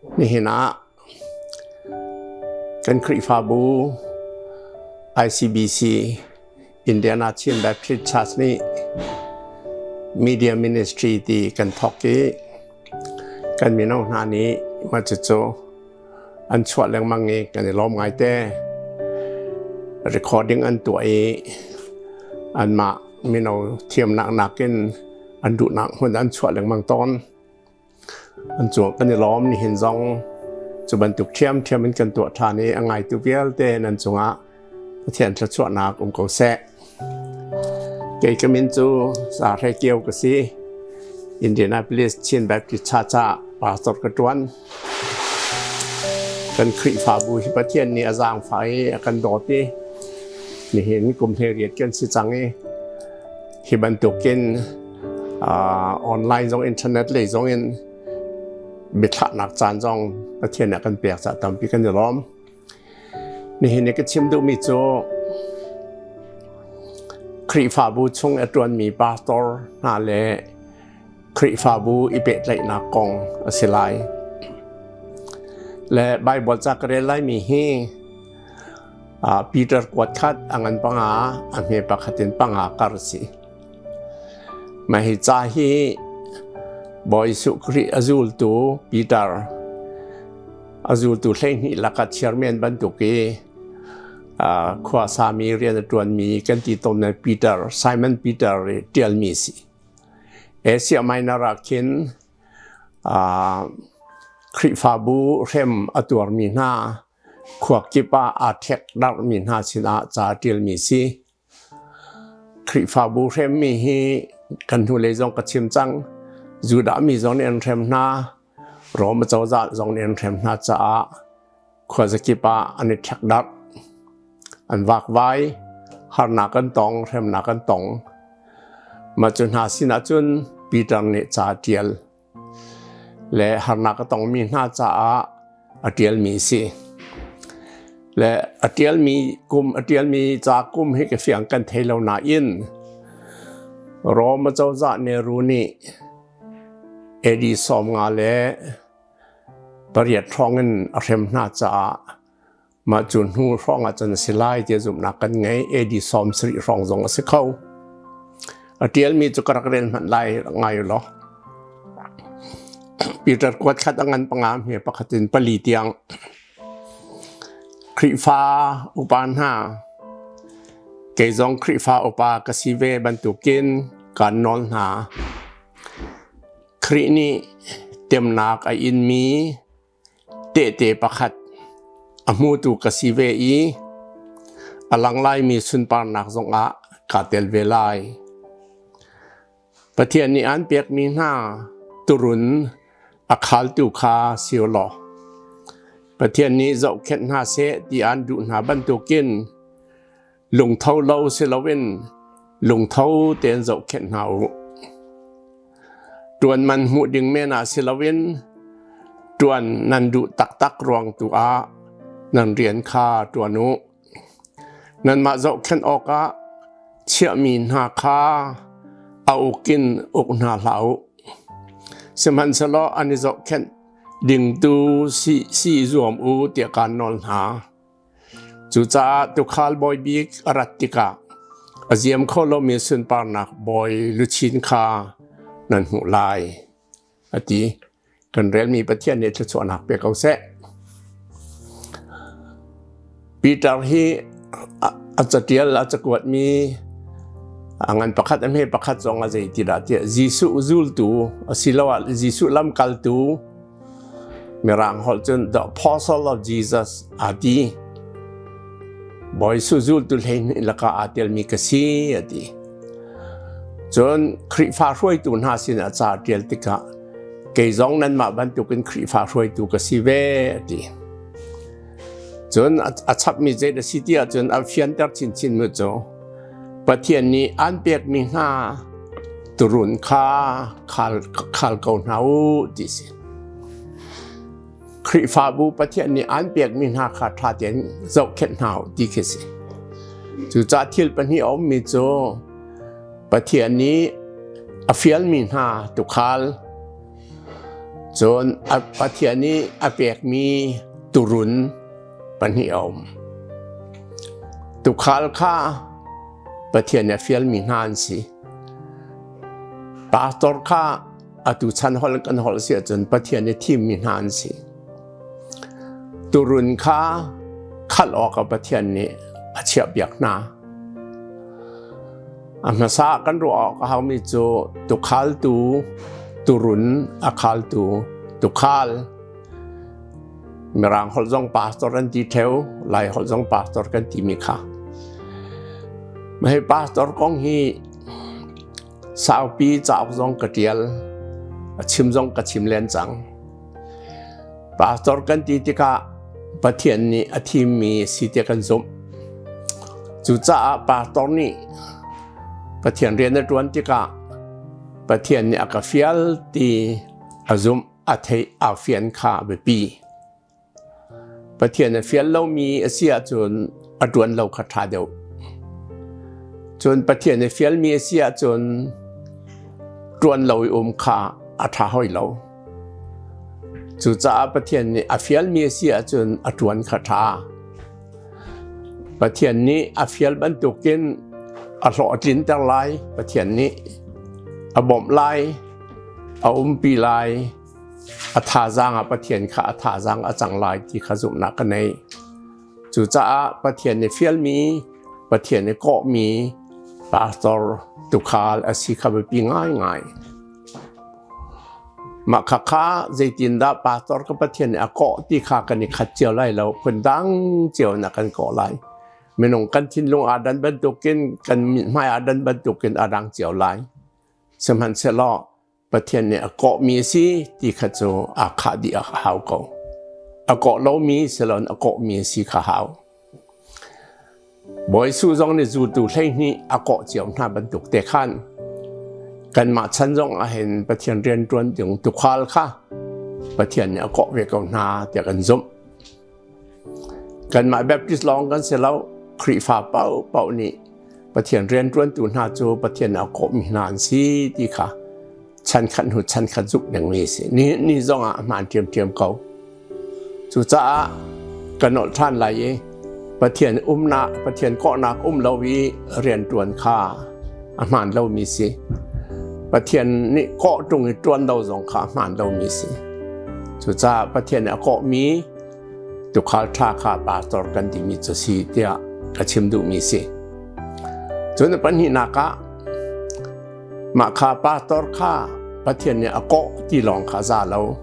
Nihin ah kan Khrihfabu ICBC Indiana Chin Baptist Church nih Media Ministry ti kan thawk i kan mino hna nih mah cucu an chuah lengmang i kan i lawm ngaite. Recording an tuah i anmah mino thiamnak nakin an duhnak hmun an chuah lengmang tawn. An cung kan i lawm nihin zong cu bantuk ṭhiamṭhiam in kan tuah ṭhan i a ngaitu vialte nan cungah Pathian thluachuahnak um ko seh. Kei ka min cu Sa Hre Kio ka si. Indianapolis Chin Baptist Church ah pastor ka ṭuan. Kan Khrihfabu hi Pathian nih a zaangfah i a kan dawt i nihin kum 18 kan si cang i hi bantukin online zong internet lei zong in biathlahnak caan zong Pathian nih a kan pek caah tampi kan i lawm. Nihin i ka chim duhmi cu Khrihfabu chung a ṭuanmi pastor hna le Khrihfabu i pehtlaihnak kong a si lai. Le Baibal ca ka rel laimi hi Peter kuat khat a ngan panga a hme pakhat in panga kar a si. Mah hi ca hi Bawi Jesuh Khrih a zultu Peter a zultu 12 lakah chairman bantuk i khua sami rian a ṭuanmi kan ti tawn Peter Simon Peter i ṭialmi a si. Asia Minor ah khin Khrihfabu hrem a tuarmi hna khua kip ah aa ṭhek darhmi hna sinah ca a ṭialmi si. Khrihfabu hremmi hi kan hnulei zong ka chim cang. Judah mi zong nih an hrem hna. Rom acozah zong nih an hrem hna caah khuazakip ah an i ṭhekdarh. An vakvai, harnak an tong, hremnak an tong. Mah cu hna sinah cun Peter nih ca a ṭial. Le harnak a tongmi hna caah a ṭialmi a si. Le a ṭialmi kum a ṭialmi ca kum hi ka fiang kan thei lo nain Rom acozah Nehru nih AD 58 hrawng in a hrem hna caah Mah cu hnu hrawng ah cun a si lai tiah zumhnak kan ngei. AD 70 hrawng zong a si kho. A ṭialmi cu ka rak rel hmanh lai ngai law. Peter kuat khat a ngan panga hme pakhat in pali tiang. Khrihfa upa hna, kei zong Khrihfa upa ka si ve bantukin kaan nawl hna. Khrih nih temnak a inmi Tehte pakhat a hmutu ka si ve i a lang laimi sunparnak zongah kaa tel ve lai. Pathian nih aan pekmi hna turun a khaltu kha si u law Pathian nih zohkhenh hna seh ti aan duh hna bantukin lungtho lo si loin lungtho tein zohkhenh hna u. Ṭuan man hmuh ding men ah si loin ṭuan nan duh taktak ruang tu ah nan rian kha ṭuan u. Nanmah zohkhenh awkah chiahmi hna kha a uk in uk hna hlah u. Sihmanhsehlaw an i zohkhenh ding tu si, si i zuam u tiah kaan nawl hna. Cucaah tuukhal bawi bik a rat tikah a ziam kho lomi sunparnak bawi luchin kha nan hmuh lai, a ti. Kan relmi Pathian nih thluachuahnak pe ko seh. Peter hi a catial a cakuatmi a ngan pakhat a hme pakhat zong a zei ti dah tiah Jesuh zultu asiloah Jesuh lamkaltu Mirang holh cun the apostle of Jesus aa ti. Bawi Jesuh zultu 12 lakah aa telmi ka si a ti. Cun Khrihfa hruaitu hna sinah ca a ṭial tikah kei zong nanmah bantukin Khrihfa hruaitu ka si ve a ti. Cun a chapmi zei a si ti ahcun a fianter chinchin mu cu Pathian nih an pekmi hna turun kha khal, khal ko hna u ti si. Khrihfabu Pathian nih an pekmi hna kha ṭha tein zohkhenh hna u ti khi si. Cucaah thil pahnih a ummi cu Pathian nih a fialmi hna tukhal. Cun Pathian nih a pekmi turun pahnih a um. Tukhal kha Pathian nih a fialmi hna an si. Pastor kha atu chan holh kan holh si ahcun Pathian nih thimmi hna an si. Turun kha khalh awkah Pathian nih a chiahpiak hna. A hmasa kan ruah awk a haumi cu tukhaltu, turun a khaltu, tukhal. Mirang holh zong pastor an ti theo, Lai holh zong pastor kan timi kha. Hei pastor kong hi saupi cauk zong ka tial, a chim zong ka chim len cang. Pastor kan ti tikah Pathian nih a thimmi si tiah kan zumh. Cucaah pastor nih Pathian rian a ṭuan tikah Pathian nih a ka fial ti a zumh, a theih, aa fian kha a biapi. Pathian a fial lomi a si ahcun a ṭuan lo kha ṭha deuh. Cun Pathian a fialmi a si ahcun ṭuan lo i um kha a ṭha hoi lo. Cucaah Pathian nih a fialmi a si ahcun a ṭuan kha ṭha. Pathian nih a fial bantukin a hlawh a tlinter lai. Pathian nih a bawmh lai, a umpi lai, a thazaang ah Pathian kha a thazaang a cang lai ti kha zumhnak ka nei. Cucaah Pathian nih fialmi, Pathian nih kawhmi pastor tukhal a si kha biapi ngaingai. Mah khakha zeitindah pastor ka Pathian nih a kawh ti kha kan i khat cio lai lo, phundang cio in a kan kawh lai. Minung kan thinlung aa dan bantukin kan mithmai aa dan bantukin a dang cio lai. Sihmanhsehlaw Pathian nih a kawhmi a si ti kha cu aa khah dih a hau ko. A kawh lomi siloin a kawhmi a si kha hau. Bawi Jesuh zong nih zultu 12 a kawh cio hna bantuk te khan kanmah chan zong ahhin Pathian rianṭuan ding tuukhal kha Pathian nih a kawh ve ko hna tiah kan zumh. Kanmah Baptist lawng kan si lo, Khrihfa paohpaoh nih Pathian rianṭuantu hna cu Pathian nih a kawhmi hna an si ti kha chan khat hnu chan khat zumh dingmi a si. Ni, ni zong ah a hmaan ṭhiamṭhiam ko. Cucaah ka nolh ṭhan lai i Pathian umnak, Pathian kawhnak um lo i rianṭuan kha a hmaan lomi si. Pathian nih kawh ṭung i ṭuan lo zong kha a hmaan lomi si. Cucaah Pathian nih a kawhmi tuukhal ṭha kha pastor kan timi cu si tiah ka chim duhmi si. Cun a pahnihnak ah Mah kha pastor kha Pathian nih a kawh ti lawng kha za lo.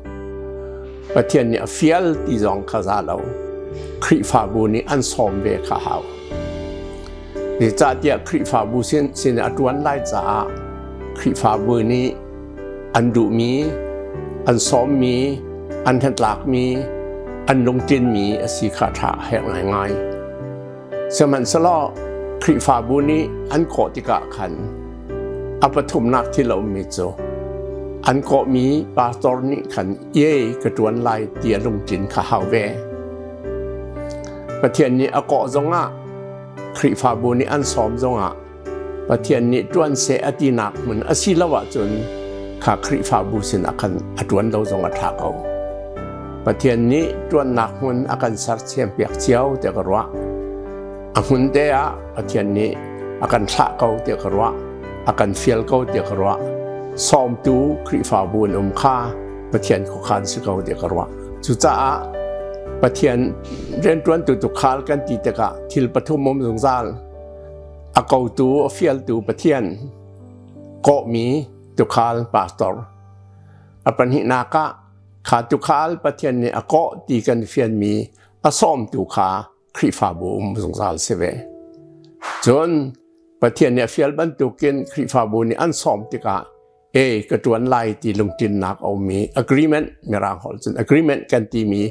Pathian nih a fial ti zong kha za lo. Khrihfabu nih an sawm ve kha hau. Zeicahtiah Khrihfabu sin, sin a ṭuan lai caah Khrihfabu nih an duhmi, an sawmmi, an hnatlakmi, an lungtlinmi a si kha ṭha a herh ngaingai. Sihmanhsehlaw Khrihfabu nih an kawh tikah khan a pathumnak thil a ummi cu an kawhmi pastor nih khan ye ka ṭuan lai ti a lungtlin kha hau ve. Pathian nih a kawh zongah Khrihfabu nih an sawm zongah Pathian nih ṭuan seh a tinak hmun a si lo ahcun kha Khrihfabu sinah khan a ṭuan lo zong a ṭha ko. Pathian nih ṭuannak hmun a kan sersiampiak cio tiah ka ruah. A hmun te ah Pathian nih a kan thlah ko tiah ka ruah. A kan fial ko tiah ka ruah. Sawmtu Khrihfabu an um kha Pathian khuakhan si ko tiah ka ruah. Cucaah Pathian rianṭuantu tukhal kan ti tikah thil pathum um zungzal. A kotu, a fialtu Pathian kawhmi tukhal pastor. A pahnihnak ah kha tukhal Pathian nih a kawh ti kan fianmi a sawmtu kha Khrihfabu um zungzal si ve. Cun Pathian nih a fial bantukin Khrihfabu nih an sawm tikah e ka ṭuan lai ti lungtlinnak a ummi agreement mirang holh cun agreement kan timi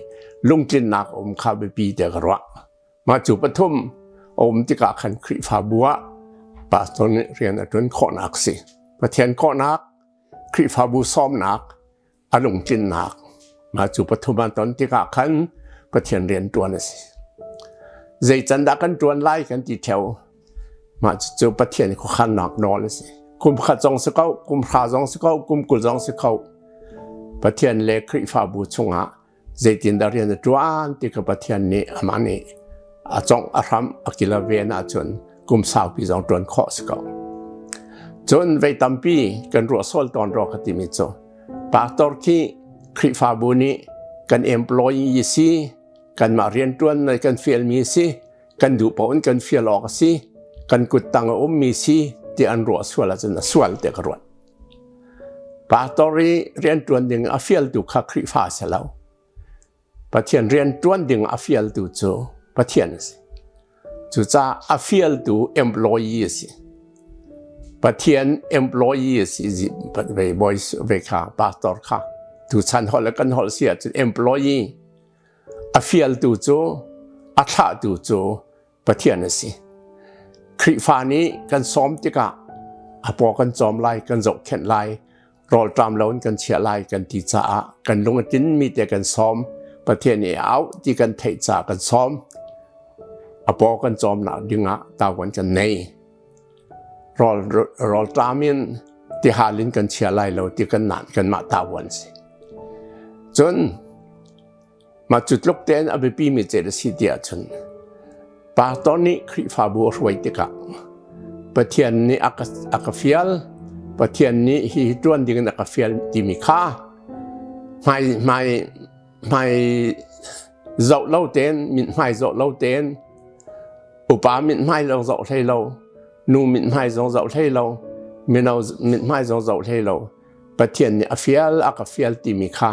lungtlinnak a um kha biapi tiah ka ruah. Mah cu pathum a um tikah khan Khrihfabu ah pastor nih rian a ṭuan khawhnak a si. Pathian kawhnak, Khrihfabu sawmnak, a lungtlinnak. Mah cu pathum an ton tikah khan Pathian rian ṭuan a si. Zei can dah kan ṭuan lai kan ti ṭheo. Mah cucu Pathian khuakhannak nawl a si. Kum khat zong si ko, kum hra zong si ko, kum 20 zong si ko. Pathian le Khrihfabu chungah zeitindah rian a ṭuan ti kha Pathian nih amah nih a congh a hramh a kil a ven ahcun kum saupi zong ṭuan khawh si ko. Cun vei tampi kan ruah sual tawn rua ka timi cu pastor khi Khrihfabu nih kan employee si kanmah rianṭuan kan fialmi si kan duh paoh in kan fial awk a si kan kuttang a ummi si ti an ruah sual ahcun a sual tiah ka ruat. Pastor i rianṭuan ding a fialtu kha Khrihfa a si lo. Pathian rianṭuan ding a fialtu cu Pathian a si. Cucaah a fialtu employee a si. Pathian employee a si ve ve kha pastor kha tuchan holh le kan holh si ahcun employee a fialtu cu a thlahtu cu Pathian a si. Khrihfa nih kan sawm tikah a paw kan cawm lai, kan zohkhenh lai, rawlṭam lo in kan chiah lai kan ti caah kan lung a tlinmi te kan sawm. Pathian nih a auh ti kan theih caah kan sawm. A paw kan cawmnak dingah tavuan kan nei. Rawl rawlṭam in tihal in kan chia lai lo ti kan kanmah tavuan si. Cun Mah cu tluk tein a biapimi cel a si ti ahcun pastor nih Khrihfabu a hruai tikah Pathian nih a ka, a ka fial, Pathian nih hi ṭuan dingin a ka fial timi kha hmai hmai hmai zoh lo tein mithmai zoh lo tein upa mithmai lo zoh hlei lo nu mithmai zong zoh hlei lo mino mithmai zong zoh hlei lo Pathian nih a fial a ka fial timi kha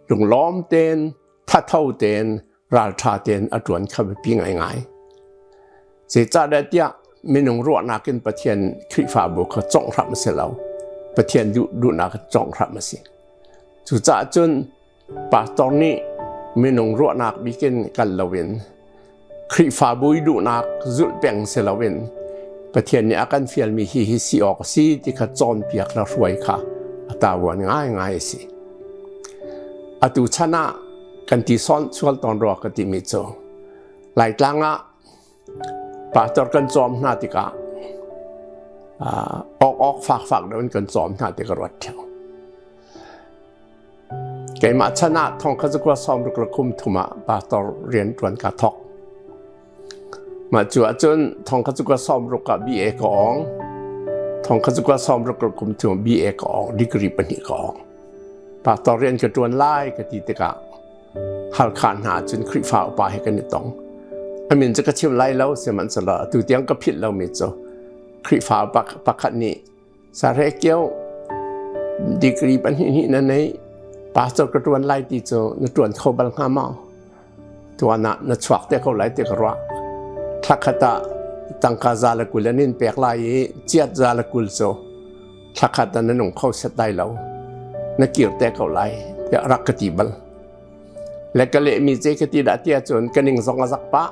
lunglawm tein thatho tein ralṭha tein a ṭuan kha biapi ngaingai. Zeicahdah tiah minung ruahnak in Pathian Khrihfabu kha congh hram a si lo. Pathian duh duhnak in congh hram a si. Cucaah cun pastor nih minung ruahnak bikin kal loin Khrihfabu i duhnak zulh peng si loin Pathian nih a kan fialmi hi hi si awk a si ti kha cawnpiak le hruai kha a tavuan ngaingai a si. Atu chan ah kan ti sawn sual tawn rua ka timi cu Laitlang ah pastor kan cawm hna tikah awk awk fak fak deuh in kan cawm hna ti ka ruat theo. Keimah chan ah thong kha zakua sawm ruk le kum thum ah pastor rian ṭuan ka thawk. Mah cu ahcun thong kha zakua sawm ruk ah BA ka awng. Thong kha zakua sawm ruk le kum thum BA ka awng, degree pahnih ka awng. Pastor rian ka ṭuan lai ka ti tikah Halkha hna cun Khrihfa upa he kan i tong. A min cu ka chim lai lo, sihmanhsehlaw atu tiang ka philh lomi cu Khrihfa pakhat nih Sarhe kio degree pahnih hnih na nei pastor ka ṭuan lai ti cu na ṭuan kho bal hnga maw? Tuan ah na chuak te ko lai ti ka ruah. Thla khat ah tangka za le 20 an in pek lai i chiat za le 20 cu thla khat ah na nung kho set lai lo. Na kir te ko lai tiah rak ka ti bal. Le ka lehmi ce ka ti dah tiah cun ka ning zong a zak pah.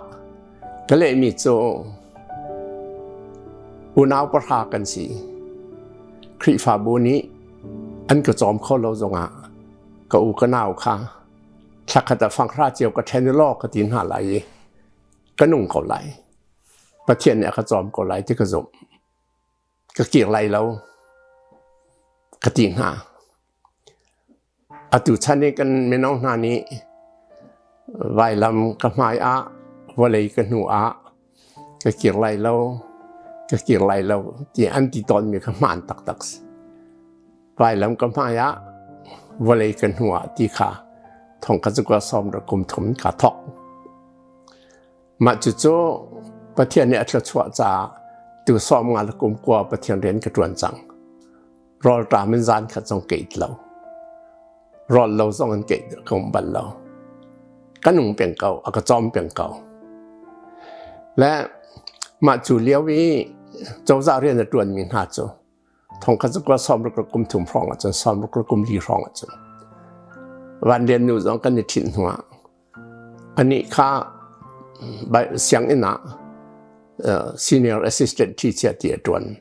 Ka lehmi cu unau pahra kan si. Khrihfabu nih an ka cawm kho lo zongah ka u ka nau kha thlakhat ah fanghra cio ka ṭhen law ka ti hna lai i ka nung ko lai. Pathian nih a ka cawm ko lai ti ka zumh. Ka kir lai lo ka ti hna. Atu chan i kan mino hna nih vailam ka hmai ah vawlei ka hnu ah ka kir lai lo ka kir lai lo ti an ti tawnmi kha hmaan taktak si. Vailam ka hmai ah vawlei ka hnu ah ti kha thong ka cukua sawm ra kum thum ka thok. Mah cucu Pathian nih a thluachuah caah tu sawm nga le kum kua Pathian rian ka ṭuan cang. Rawlṭam in zan khat zong ka it lo. Rawl lo zong in ka um bal lo. Ka nung peng ko, a ka cawm peng ko. Le mah cu lio i cozah rian a ṭuanmi hna cu thong khat zakua sawm ruk kum thum hrawng ahcun sawm ruk kum li hrawng ahcun van lian nu zong kan i ṭhit hnuah Anih kha sianginn ah senior assistant teacher ti a ṭuan.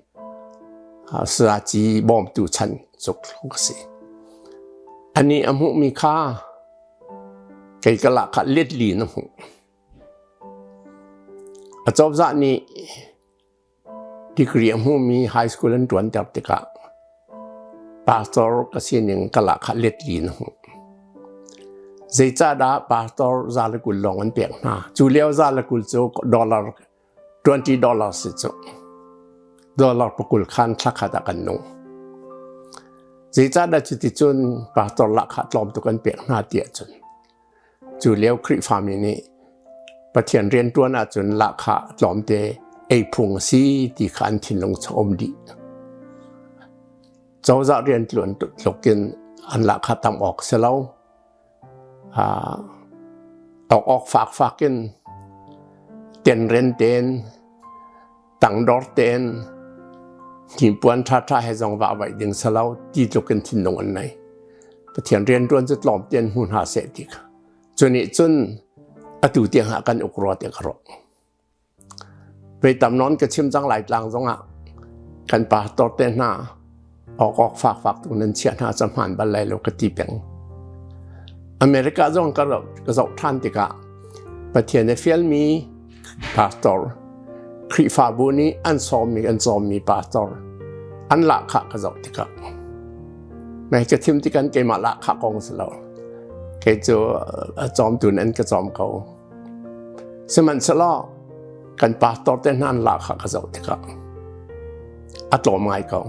Sazaci bawmtu chan cuk a si. Anih a hmuhmi kha kei ka lah kha let li in a hmuh. Acozah nih Degree a hmumi high school an ṭuanter tikah Pastor ka sining ka lahkhah let li na hmuh. Zeicahdah pastor 120 lawng an pek hna? Cu lio 120 cu dollar $20 si cu. Dollar pakul khan thla khat ah kan nung. Zeicahdah cuticun pastor lahkhah tlawm tuk an pek hna ti ahcun Cu lio Khrihfami nih Pathian rianṭuan ahcun lahkhah tlawmte ei phung a si ti kha an thinlung chung um dih. Cozah rianṭuan tluk in an lahkhah tam awk si lo. Awk awk fakfak in tenren tein tangdor tein hnipuan ṭhaṭha he zong vahvaih ding si lo ti tluk in thinlung an nei. Pathian rianṭuan cu tlawm tein hmu hna seh ti kha. Cu nih cun atu tiang ah kan uk rua ti ka ruah. Voi tam nawn ka chim cang Laitlang zongah kan pastor te hna awk awk fak fak tu nan chiah hna ca hmaan bal lai lo ka ti peng. America zong ka ka zoh ṭhan tikah Pathian a fialmi pastor Khrihfabu nih an sawmmi an cawmmi pastor an lahkhah ka zoh tikah mei ka thim tikan keimah lahkhah kong si lo kei cu a cawmtu an ka cawm ko Sihmanhsehlaw kan pastor te hna an lahkhah ka zoh tikah a tlawm ngai ko.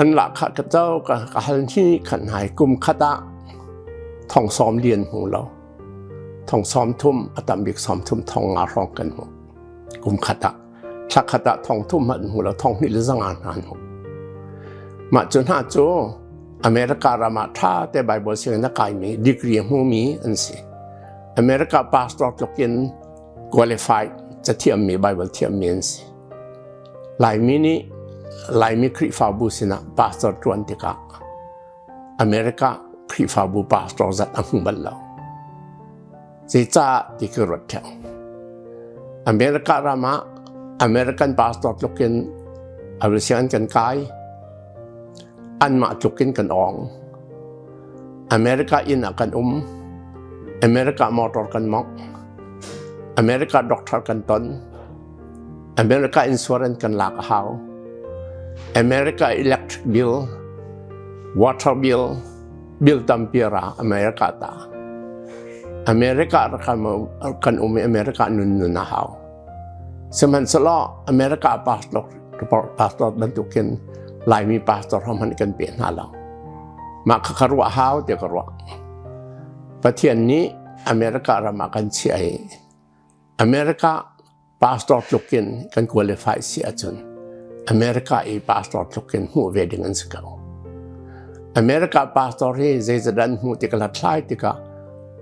An lahkhah ka co ka, ka hal hi khan hai kum khat ah thong sawm lian hmu lo. Thong sawm thum a tam bik sawm thum thong nga hrawng kan hmu. Kum khat ah thla khat ah thong thum hmanh hmu lo thong hnih le zanga hna an hmu. Mah cu hna cu America ram ah ṭha te Bible sianginn a kaimi degree a hmumi an si. America pastor tluk in qualified cathiammi Bible thiammi an si. Laimi nih Laimi Khrihfabu sinah pastor ṭuan tikah America Khrihfabu pastor zat a hmu bal lo. Zeicah ti ka ruat ṭheo. America ram ah American pastor tluk in sianginn kan kai. Anmah tluk in kan awng. America inn ah kan um. America motor kan mongh. America doctor kan ton. America insurance kan lak a hau. America electric bill, water bill, bill tampi ra America ta. America kan um i America nun nun a hau. Sihmanhsehlaw America pastor pastor bantukin Laimi pastor hmanh kan pe hna lo. Mah kha ka ruah hau ti ka ruah. Pathian nih America ram ah kan chiah i America pastor tluk in kan qualify si ahcun America i pastor tluk in hmuh ve ding an si ko. America pastor hi zeizadah an hmuh tik hlathlai tikah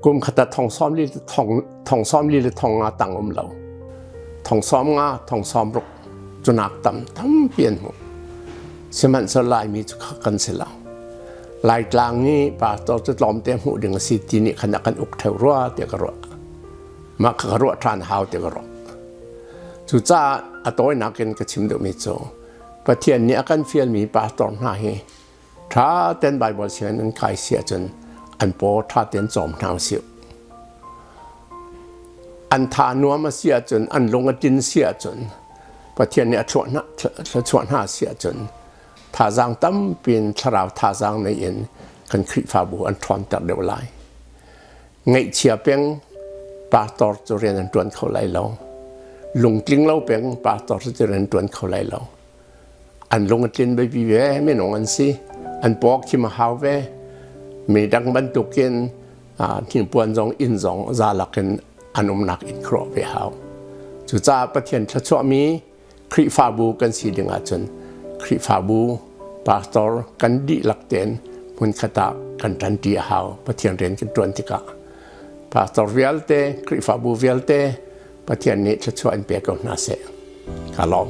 kum khat ah thong sawm li thong thong sawm li le thong nga tang um lo. Thong sawm nga, thong sawm ruk cunak tam tampi an hmuh. Sihmanhsehlaw Laimi cu kan si lo. Laitlang i pastor cu tlawmte hmuh ding a si ti nih khan a kan uk ṭheo rua tiah ka ruah. Mah kha ka ruah ṭhan hau ti ka ruah. Cucaah a tawinak in ka chim duhmi cu Pathian nih a kan fialmi pastor hna hi ṭha tein Baibal sianginn an kai si ahcun an paw ṭha tein cawm hna usih. An tha nuam a si ahcun, an lung a tin si ahcun, Pathian nih a thluachuah hna si ahcun thazaang tampi in thlarau thazaang nei in kan Khrihfabu an ṭhawnter deuh lai. Ngaihchia peng pastor cu rian an ṭuan kho lai lo. Lungtling lo peng pastor cu rian an ṭuan kho lai lo. An lung a tlin biapi ve, minung an si. An paw khim a hau ve. Mi dang bantukin hnipuan zong inn zong zalak in an umnak inn khuaruah ve hau. Cucaah Pathian thluachuahmi Khrihfabu kan si ding ahcun Khrihfabu pastor kan dihlak tein hmunkhat ah kan ṭanṭi a hau. Pathian rian kan ṭuan tikah pastor vialte, Khrihfabu vialte Pathian nih thluachuah in pe ko hna seh. Ka lawm.